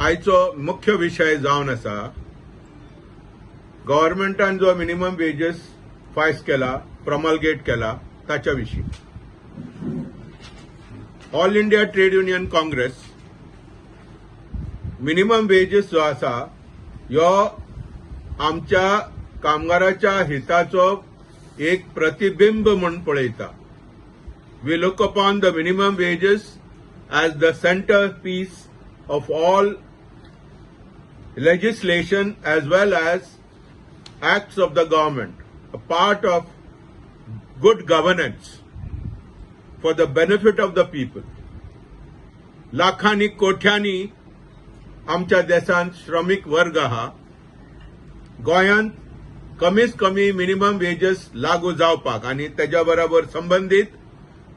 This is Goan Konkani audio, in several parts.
आयचो मुख्य विशय जावन आसा गव्हर्मेंटान जो मिनिमम वेजेस फायस केला, प्रॉमल्गेट केला, ताच्या विशीं. All India trade union Congress minimum wages जो आसा, ह्यो आमच्या कामगाराच्या हिताचो एक प्रतिबिंब म्हूण पळयता. We look upon the minimum wages as the center piece of all legislation as well as acts of the government, a part of good governance for the benefit of the people. लाखांनी कोट्यांनी आमच्या देशांत श्रमीक वर्ग आहा. गोंयांत कमीत कमी मिनिमम वेजेस लागू जावपाक आनी तेज्या बरोबर संबंदीत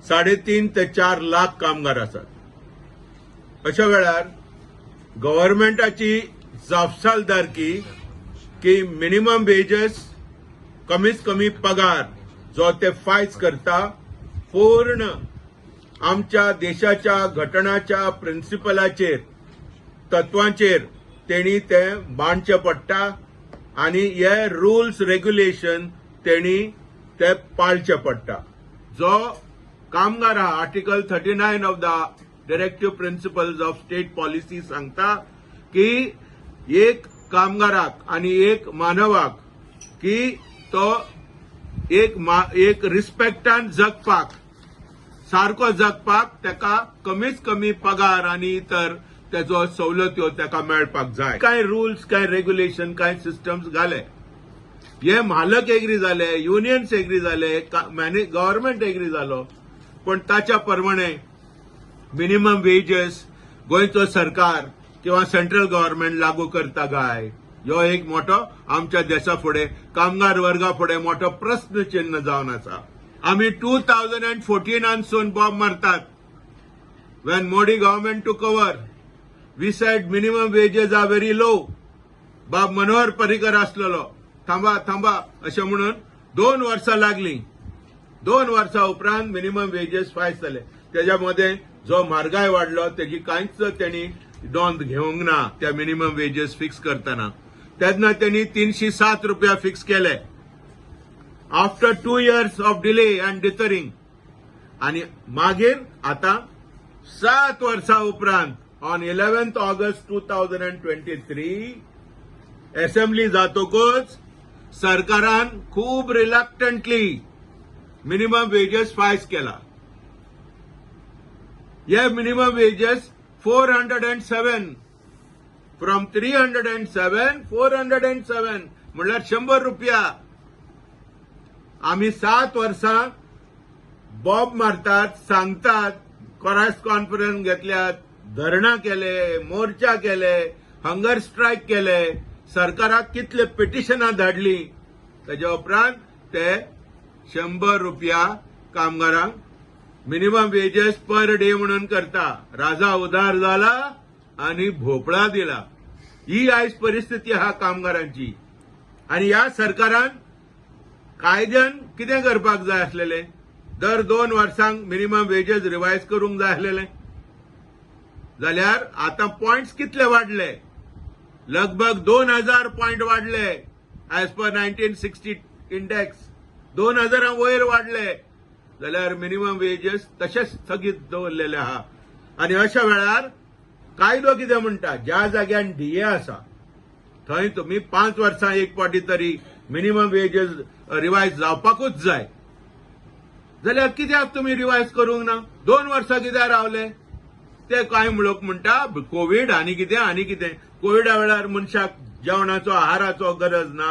3.5 ते 4 लाख कामगार आसात. अशा वेळार गव्हर्मेंटाची जापसालदारकी की मिनिमम वेजेस, कमीत कमी पगार जो ते फायज करता, पूर्ण आमच्या देशाच्या घटनाच्या प्रिन्सिपलाचेर, तत्वांचेर तेणी ते मांडचे पडटा आनी हे रुल्स रेग्युलेशन तेणी ते पाळचे पडटा. जो कामगार आहा, Article 39 of the Directive Principles of State Policy सांगता की एक कामगाराक आनी एक मानवाक की तो एक रिस्पेक्टान जगपाक, सारको जगपाक ताका कमीत कमी पगार आनी इतर तेजो सवलत्यो ताका मेळपाक जाय. कांय रुल्स, कांय रेग्युलेशन, कांय सिस्टम्स घाले. हे मालक एग्री जाले, युनियन्स एग्री जाले, गव्हर्मेंट एग्री जालो, पण ताच्या प्रमाणे मिनिमम वेजेस गोंयचो सरकार किंवा सेंट्रल गव्हर्मेंट लागू करता काय, ह्यो एक मोठो आमच्या देशा फुडें, कामगार वर्गा फुडें मोठो प्रस्न चिन्ह जावन आसा. आमी 2014नानसून बॉम्ब मारतात. When Modi government took over, we said minimum wages are very low. बाब मनोहर पर्रीकर आसलेलो. थांबा, थांबा अशें म्हणून 2 वर्सां लागली. 2 वर्सां उपरांत मिनिमम वेजेस फायस जाले. तेज्या मदें जो म्हारगाय वाडलो, तेजी कांयच तेणी नोंद घेवंक ना. त्या मिनिमम वेजेस फिक्स करतना तेन्ना तेणी 307 रुपया फिक्स केले after 2 years of delay and dithering. आणि मागीर आता 7 वर्सां उपरांत on 11th August 2023 assembly जातकूच सरकारान खूब रिलक्टंटली मिनिमम वेजेस फायस केला. हे minimum wages 407, from 307, 407 म्हणल्यार 100 रुपया. आमी 7 वर्सां बॉम्ब मारतात, सांगतात, प्रेस कॉन्फरन्स घेतल्यात, धरणां केले, मोर्चा केले, हंगर स्ट्रायक केले, सरकाराक कितले पिटिशनां धाडली. तेज्या उपरांत ते 100 रुपया कामगारांक मिनिमम वेजेस पर डे म्हणून करता. राजा उदार झाला आणि भोपळा दिला, ही आयज परिस्थिती आहा कामगारांची. आणि ह्या सरकारान कायद्यान कितें करपाक जाय आसलेलें? दर 2 वर्सांक मिनिमम वेजेस रिवायज करूंक जाय आसलेलें. जाल्यार आतां पॉयंट्स कितले वाडले? लगभग 2000 पॉयंट वाडले. As per 1960 index 2000 वयर वाडले, जाल्यार मिनिमम वेजेस तशेच स्थगीत दवरलेले आहा. आनी अशा वेळार कायदो कितें म्हणटा? ज्या जाग्यान डीए आसा, थंय तुमी 5 वर्सां एक फावटी तरी मिनिमम वेजेस रिवायज जावपाकूच जाय. जाल्यार कित्याक तुमी रिवायज करूंक ना? 2 वर्सां कित्याक रावले? ते कांय लोक म्हणटा कोवीड आनी कितें आनी कितें. कोविडा वेळार मनशाक जेवणाचो, आहाराचो गरज ना,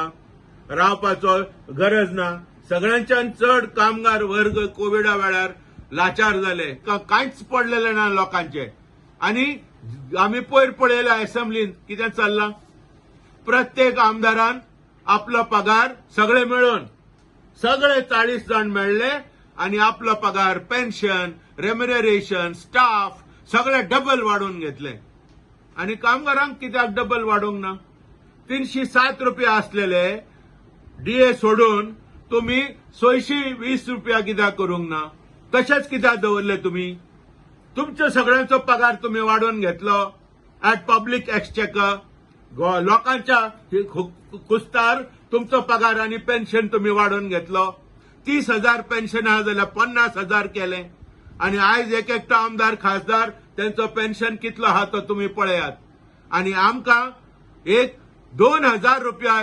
रावपाचो गरज ना. सगळ्यांच्यान चड कामगार वर्ग कोविडा वेळार लाचार जाले. कांयच पडलेलें ना लोकांचे. आनी आमी पयर पळयला असेंब्लीन कितें चल्लां. प्रत्येक आमदारान आपलो पगार सगळे मेळून, सगळे 40 जाण मेळ्ळे आणि आपलो पगार, पेन्शन, रेम्युनरेशन, स्टाफ सगळे डबल वाडोवन घेतले. आणि कामगारांक कित्याक डबल वाडोवंक ना? 307 रुपया आसलेले डीए सोडून तुम्ही 620 रुपया कित्याक करूंक ना? तशेंच कित्याक दवरले तुम्ही? तुमच्या सगळ्यांचो पगार तुम्ही वाडोवन घेतलो at public exchequer. लोकांच्या कुस्तार तुमचो पगार आनी पेन्शन तुमी वाडोवन घेतलो. 30,000 पेन्शन आहा जाल्यार 50,000 केलें. आनी आयज एक एकटो आमदार, खासदार, तेंचो पेन्शन कितलो आहा तो तुमी पळयात. आनी आमकां एक 2000 रुपया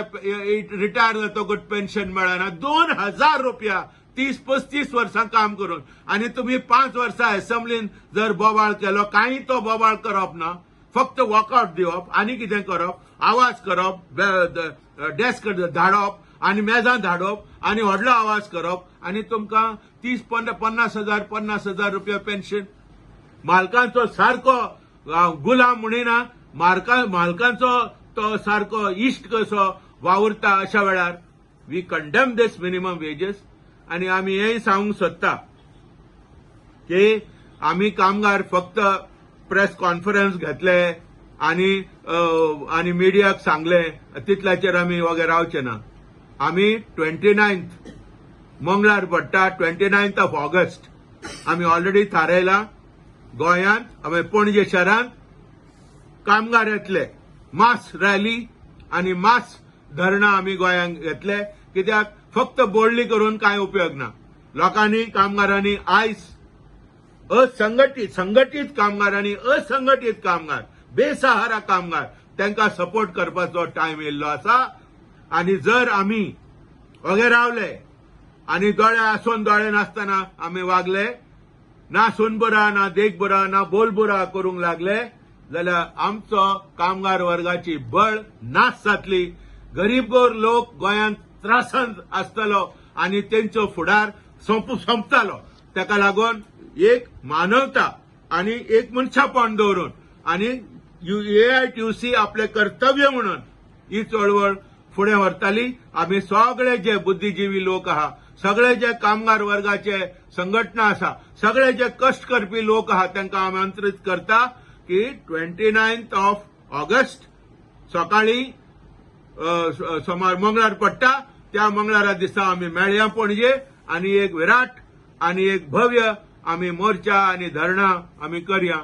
रिटायर जातकूच पेन्शन मेळना. 2000 रुपया, 30-35 वर्सां काम करून. आनी तुमी 5 वर्सां एसेंब्लीन जर बोवाळ केलो, कांय तो बोवाळ करप ना, फक्त वॉकआउट दिवप आनी कितें करप, आवाज करप, डेस्क धाडप आनी मेजां धाडप आनी व्हडलो आवाज करप, आनी तुमकां 30 50,000, 50,000 रुपया पेन्शन. मालकांचो सारको गुलाम म्हणिना, मालकांचो तो सारको इश्ट कसो वावुरता. अशा वेळार we condemn this minimum wages. आनी आमी हेंय सांगूंक सोदता की आमी कामगार फक्त प्रेस कॉन्फरन्स घेतले आनी मिडियाक सांगले, तितल्याचेर आमी वगैरे रावचे ना. आमी 29th, मंगळार पडटा, 29th of August आमी ऑलरेडी थारायला, गोंयांत, आमी पणजे शहरांत कामगार येतले. मास रॅली आनी मास धरणां आमी गोंयांत घेतले, कित्याक फक्त बोडली करून कांय उपयोग ना. लोकांनी, कामगारांनी आयज असंघटीत, संघटीत कामगार आनी असंघटीत कामगार, बेसहारा कामगार, तांकां सपोर्ट करपाचो टायम येयल्लो आसा. आनी जर आमी वगैरे रावले आनी दोळे आसून दोळे नासतना आमी वागले, ना सुन बरा, ना देख बरा, ना बोल बरा करूंक लागले जाल्यार आमचो कामगार वर्गाची बळ नाश जातली. गरीब गोर लोक गोंयांत त्रासान आसतलो आनी तेंचो फुडार सोंपतालो. ताका लागून एक मानवता आनी एक मनशापण दवरून आनी एआयटीयूसी आपलें कर्तव्य म्हणून ही चळवळ फुडें व्हरताली. आमी सगळे जे बुद्धिजिवी लोक आहा, सगळे जे कामगार वर्गाचे संघटना आसा, सगळे जे कश्ट करपी लोक आहा, तांकां आमंत्रीत करता की 29th of August सकाळी, सोमार, मंगळार पडटा, त्या मंगळारा दिसा आमी मेळया पणजे आनी एक विराट आनी एक भव्य आमी मोर्चा आनी धरणां आमी करया.